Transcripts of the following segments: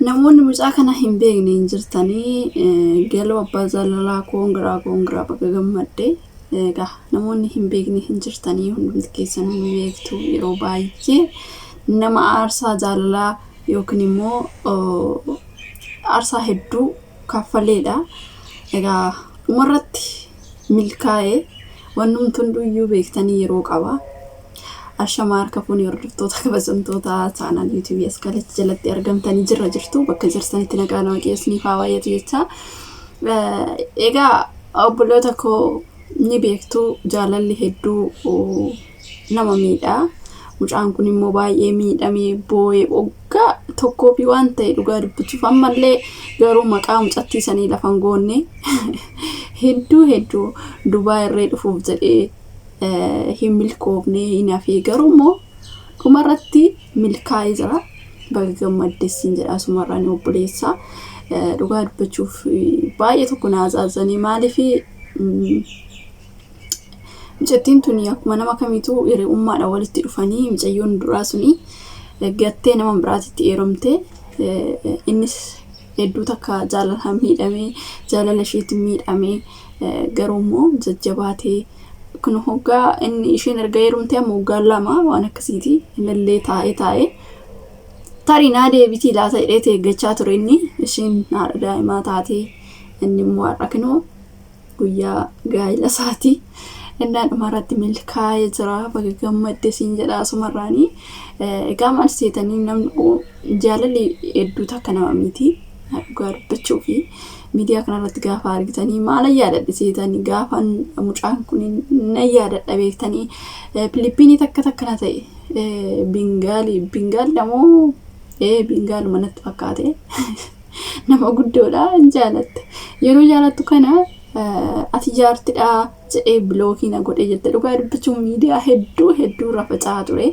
Namoonni mucaa kana hin beekne hin jirtanii galoo abbaa jaalalaa koongiraa koongiraa baga gammadde. Egaa namoonni hin beekne hin jirtanii hundumti keessanuu ni beektu yeroo baay'ee nama aarsaa jaalalaa yookiin immoo aarsaa hedduu kaffaleedha. Egaa dhumarratti milkaa'e wannumti hunduyyuu beektanii yeroo qaba. Ashamaa harka fuunee hordoftoota kabajamtoota chaanaal yuutuubii as kalatti jalatti argamtanii jirra jirtu bakka jirtanitti nagaan waaqayyo isiniif haa baay'atu jecha. Egaa obboloota koo ni beektu jaalalli hedduu nama miidha. Mucaan kun immoo baay'ee miidhamee boo'ee waggaa tokkoo fi waan ta'e dhugaa dubbachuuf ammallee garuu maqaa mucattii sanii lafa hin goonne hedduu hedduu Dubaa irree dhufuuf jedhee hin milkoofne hin hafee garuu immoo dhumarratti milkaa'ee jira. Baga gammadde siin jedha asumarraan obboleessa. Dhugaa dubbachuuf baay'ee tokko na azaazanii maaliif mucattiin tuni akkuma nama kamiituu hiriyummaadhaan walitti dhufanii mucayyoon duraa suni gattee nama biraatitti heerumte innis hedduu takka jaalalaan miidhamee jaalala isheetiin miidhamee garuu immoo jajjabaatee kun hoggaa inni isheen erga heerumtee amma hoggaa 2 waan akkasiiti innillee taa'ee taa'ee tarii naa deebitii laata jedhee eeggachaa ture inni isheen haadha daa'imaa taatee inni immoo har'a kinoo guyyaa gaa'ila isaatii innaa dhumarratti milkaa'ee jira baga gammadde siin jedha asumarraanii egaa maal seetanii namni jaalalli hedduu takka nama miti dhugaa dubbachuu fi miidiyaa kanarratti gaafa argitanii maalan yaadadhe seetanii gaafa mucaan kun nan yaadadha beektanii Filiippiinii takka takka na ta'e Bingaalii Bingaal damoo Bingaaluma natti fakkaate nama guddoodha hin jaalatte yeroo jaalattu kana ati jaartidha jedhee bilookii na godhe jette dhugaa dubbachuun miidiyaa hedduu hedduu irra faca'aa ture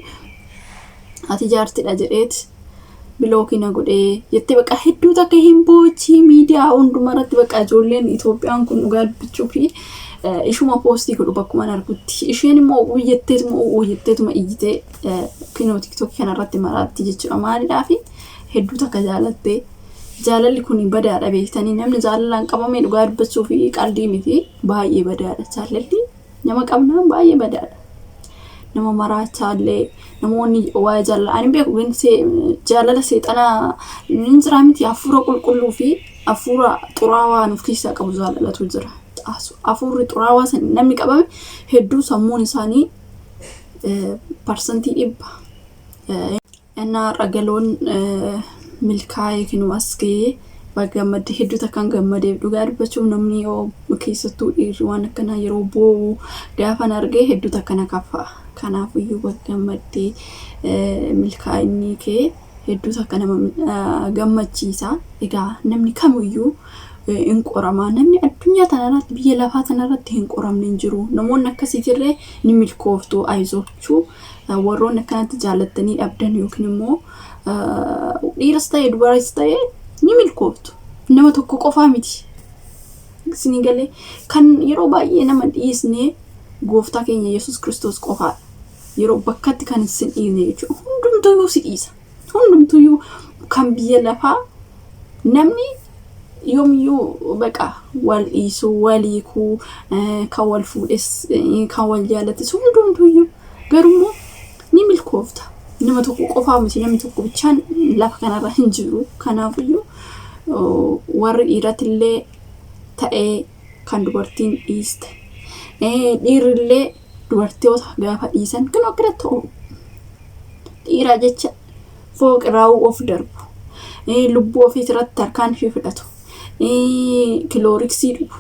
ati jaartidha jedheet bilookii na godhe jette bakka hedduu takka hin boochii miidiyaa hundumarratti bakka ijoolleen Itoophiyaan kun dhugaa dubbachuu fi ishuma poostii godhu bakkuma argutti isheen immoo uyyatteetuma uyyatteetuma iyyitee kinoo tiktookii kanarratti maraatti jechuudha maalidhaafi hedduu takka jaalatte jaalalli kun badaadha beektanii namni jaalalaan qabame dhugaa dubbachuu fi qaldii miti baay'ee badaadha jaalalli nama qabnaan baay'ee badaadha nama maraachaallee namoonni waa'ee jaalala ani beeku gin jaalala seexanaa hin jiraa miti hafuura qulqulluu fi hafuura xuraawaa nuuf keessaa qabu jaalalatu jira hafuurri xuraawaa san namni qabame hedduu sammuun isaanii 100% Ennaa har'a galoon milkaa'ee kinuu as ga'ee baga gammadde hedduu takkaan gammadeef dhugaa dubbachuuf namni yoo keessattuu dhiirri waan akkanaa yeroo boo'u gaafan argee hedduu takka na kaffa'a. Kanaafiyyuu baga gammaddee milkaa'inni kee hedduu takka nama gammachiisa. Egaa namni kamiyyuu hin qorama. Namni addunyaa tanarratti biyya lafaa tanarratti hin qoramne hin jiru. Namoonni akkasiitirree ni milkooftu ayizochuu. Warroonni akkanatti jaalattanii dhabdan yookiin immoo dhiiras ta'e dubaras ta'e ni milkooftu. Nama tokko qofaa miti. Isinii galee kan yeroo baay'ee nama dhiisne gooftaa keenya Yesuus Kiristoos qofaadha. Yeroo bakkatti kan isin dhiisne jechuudha. Hundumtuyyuu si dhiisa. Hundumtuyyuu kan biyya lafaa namni yoomiyyuu baqa wal dhiisuu, wal hiikuu, kan wal fuudhes, kan wal jaalates hundumtuyyuu garuu ni milkoofta. Nama tokko qofaa miti namni tokko bichaan lafa kanarra hin jiru. Kanaafiyyuu warri dhiiratillee ta'ee kan dubartiin dhiiste. Dhiirrillee dubartoota gaafa dhiisan kan akkana ta'u dhiiraa jecha fooqiraa'uu of darbu. Lubbuu ofiis irratti tarkaanfii fudhatu. Kilooriksii dhugu.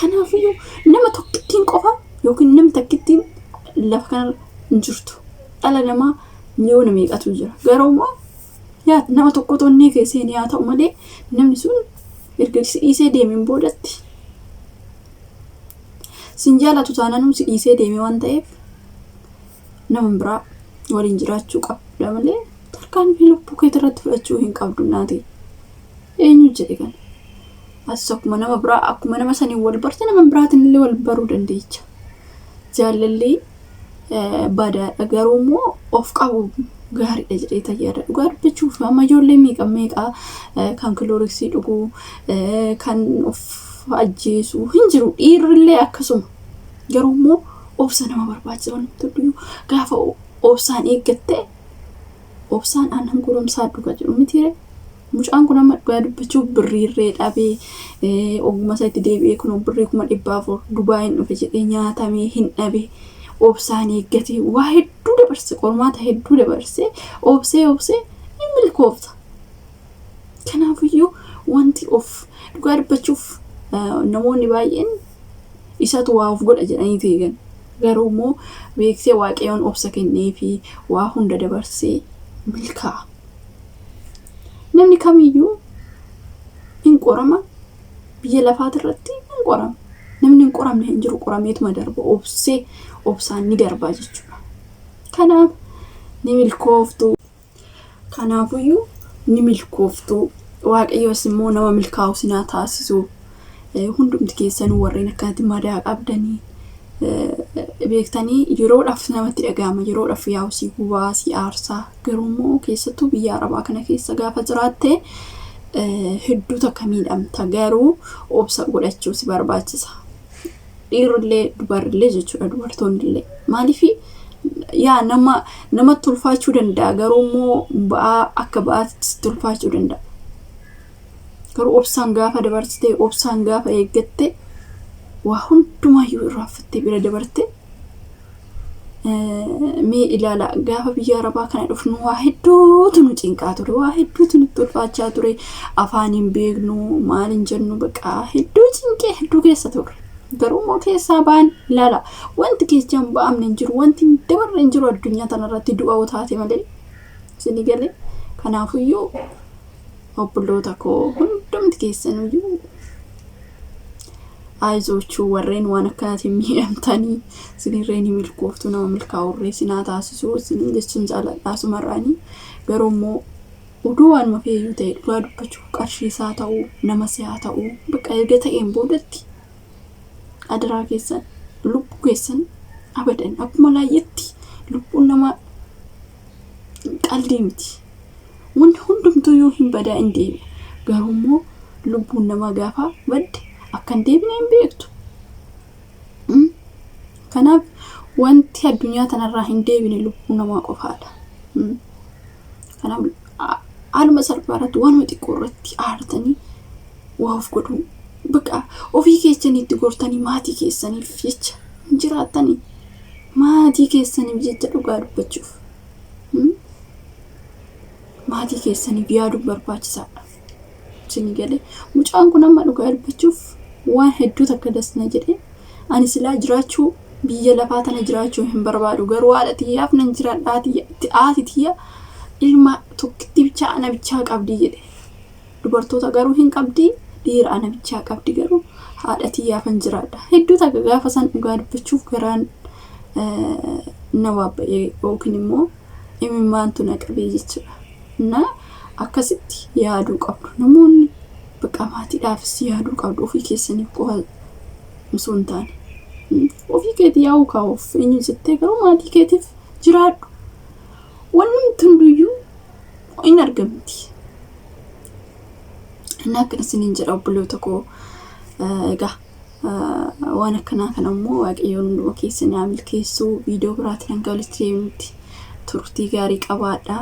Kanaafiyyuu nama tokkittiin qofa yookiin namni takkittiin lafa kanarra hin jirtu. Dhala namaa miliyoona meeqatu jira. Garuu immoo yaa nama tokkotu onnee kee seenee haa ta'u malee namni sun erga si dhiisee deemeen boodatti sin jaalatu taananuu si dhiisee deeme waan ta'eef nama biraa waliin jiraachuu qabda malee tarkaanfii lubbuu keetii irratti fudhachuu hin qabdu naati. Eenyu jedhe kana? Atis akkuma nama biraa akkuma nama saniin wal barte nama biraatiin illee wal baruu dandeecha. Jaalalli badaadha garuu immoo of qabu gaariidha jedhee tayyaada. Dhugaa dubbachuuf amma ijoollee meeqa meeqa kan kilooriksii dhuguu, kan of ajjeesu hin jiru. Dhiirrillee akkasuma. Garuu immoo obsa nama barbaachisa. Wanti hundiyyuu gaafa obsaan eeggatte obsaan aannan goromsaa dhuga jedhu mitiire. Mucaan kun amma dhugaa dubbachuuf birriirree dhabee ogummaa isaa itti deebi'ee kun birrii 400,000 Dubaayin dhufe jedhee nyaatamee hin dhabe. Obsaan eeggatee waa hedduu dabarse, qormaata hedduu dabarse, obsee obsee hin milkoofta. Kanaafiyyuu wanti of dhugaa dubbachuuf namoonni baay'een isatu waa of godha jedhanii eegan. Garuu immoo beeksee Waaqayyoon obsa kennee fi waa hunda dabarsee milkaa'a. Namni kamiyyuu hin qorama, biyya lafaati irratti hin qorama. Namni hin qoramne hin jiru, qorameetuma darba, obsee obsaan ni darba jechuudha. Kanaaf ni milkooftu. Kanaafuyyuu ni milkooftu. Waaqayyoos immoo nama milkaa'u sinaa taasisu. Hundumti keessanuu warreen akkanatti madaa qabdanii beektanii yeroodhaaf namatti dhaga'ama, yeroodhaaf yaa'u si gubaa si aarsaa, garuu immoo keessattuu biyya arabaa kana keessa gaafa jiraatte hedduu takka miidhamta, garuu obsa godhachuu si barbaachisa. Dhiirrillee dubarrillee jechuudha, dubartoonnillee maaliif yaa nama namatti ulfaachuu danda'a, garuu immoo ba'aa akka ba'aatti sitti ulfaachuu danda'a. Garuu obsaan gaafa dabarsite, obsaan gaafa eeggatte, waa hundumaayyuu irraanfattee bira dabarte. Mee ilaala, gaafa biyya arabaa kana dhufnu waa hedduutu nu cinqaa ture, waa hedduutu nutti ulfaachaa ture, afaan hin beeknu, maal hin jennu, bakka hedduu cinqee hedduu keessa turre. Garuu immoo keessaa ba'an. Ilaala, wanti keessa hin ba'amne hin jiru, wanti hin dabarre hin jiru addunyaa tanarratti, du'a taate malee isinii galee. Kanaafuyyuu obboloota koo hundumti keessanuyyuu ayizoochuu, warreen waan akkanaatiin miidhamtanii isinirree ni milkooftu, nama milkaa'urree sinaa taasisu isiniin jechuun jaaladha asumarraanii. Garuu immoo oduu waanuma feeyyuu ta'e, dhugaa dubbachuuf qarshii isaa ta'uu, nama si'aa ta'uu, bakka erga ta'een boodatti adaraa keessan lubbuu keessan abadan akkuma laayyetti, lubbuun nama qaldii miti. Wanti hundumtuyyuu hin badaa, hin deebi'a. Garuu immoo lubbuun namaa gaafa badde akka hin deebine hin beektu. Kanaaf wanti addunyaa tanarraa hin deebine lubbuu namaa qofaadha. Kanaaf haaluma salphaa irratti, waanuma xiqqoo irratti aartanii waa of godhuu, bakka ofii keessaniitti gortanii maatii keessaniif jecha hin jiraattanii, maatii keessaniif jecha dhugaa dubbachuuf. Maatii keessaniif yaaduun barbaachisaadha. Isinii galee, mucaan kun amma dhugaa dubbachuuf waan hedduu takka dasna jedhee, ani silaa jiraachuu biyya lafaa tana jiraachuu hin barbaadu, garuu haadha tiyyaaf nan jiraadha, haati tiyya ilma tokkitti bichaa ana bichaa qabdi jedhe. Dubartoota garuu hin qabdi, dhiira ana bichaa qabdi, garuu haadha tiyyaafan jiraadha. Hedduu takka gaafa san dhugaa dubbachuuf garaan na waabba'e yookiin immoo imimmaantu na qabee jechuudha. Na akkasitti yaaduu qabdu namoonni, bakka maatiidhaafis yaaduu qabdu, ofii keessaniif qofa osoo hin taane. Ofii keetii yaa'uu kaa'uuf eenyu jettee, garuu maatii keetiif jiraadhu. Wannumti hunduyyuu hin argamti. Inni akkana isiniin jedha obboloota koo. Egaa waan akkanaa kana immoo Waaqayyoon hunduma keessan haa milkeessu. Viidiyoo biraatiin hanga walitti deebinutti turtii gaarii qabaadha.